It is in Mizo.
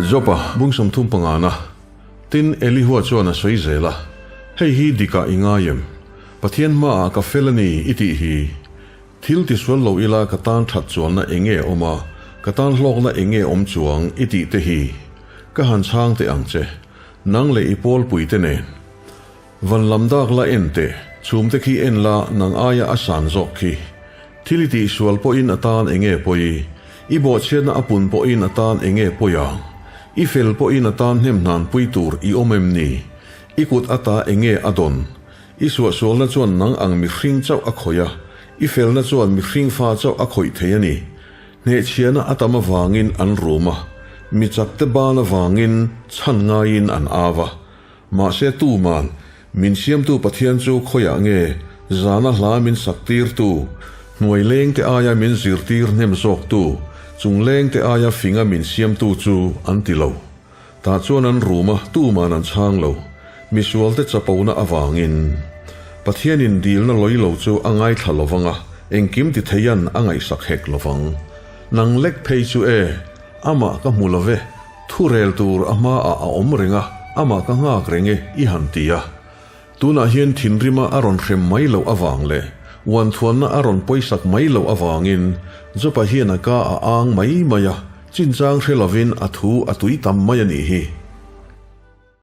Job-a bung 30 pangana, Tin, Elihua chuan a sawi zel a, Hei hi dikah i ngai em? Pathian hmaah ka fel a ni i tih hi. Thil tisual lo ila ka tan that chuanna eng nge awm a, ka tan hlawkna eng nge awm chuang i tih te hi. Ka han chhang teh ang che, nang leh i pawlpuite nen. Van lam dak la en teh, chhum te khi en la nang aia a san zawk khi. Thil i tihsual pawhin a tan eng nge pawi? I bawhchhiatna a pun pawhin a tan eng nge pawi ang? I fel pawhin a tan hnem hnan pui tur i awm em ni? I kut ata eng nge a dawn? I suahsualna chuan nang ang mihring chauh a khawih a, i felna chuan mihring fa chauh a khawih thei a ni. Hnehchhiahna a tam avangin an rum a, mi chakte ban avangin chhan ngaiin an au a. Mahse tuman, min siamtu Pathian chu khawiah nge zana hla min saktirtu, hnuai lengte aia min zirtir hnem zawktu, chung lengte aia finga min siamtu chu an ti lo. Tah chuan an rum a, tuman an chhang lo. Misualte chapona avangin. Pathianin dilna lawi lo chu a ngaithla lo vang a, engkim ti theian a ngaihsak hek lo vang. Nang lek phei chu e, amah ka hmu lo ve, thu rel tur a hmaah a awm reng a, amah ka nghak reng e, i han ti a. Tunah hian thinrima a rawn hrem mai loh avang leh uanthuanna a rawn pawisak mai loh avangin Jopa hian a ka a ang mai mai a, chinchang hre lovin a thu a tui tam mai a nih hi.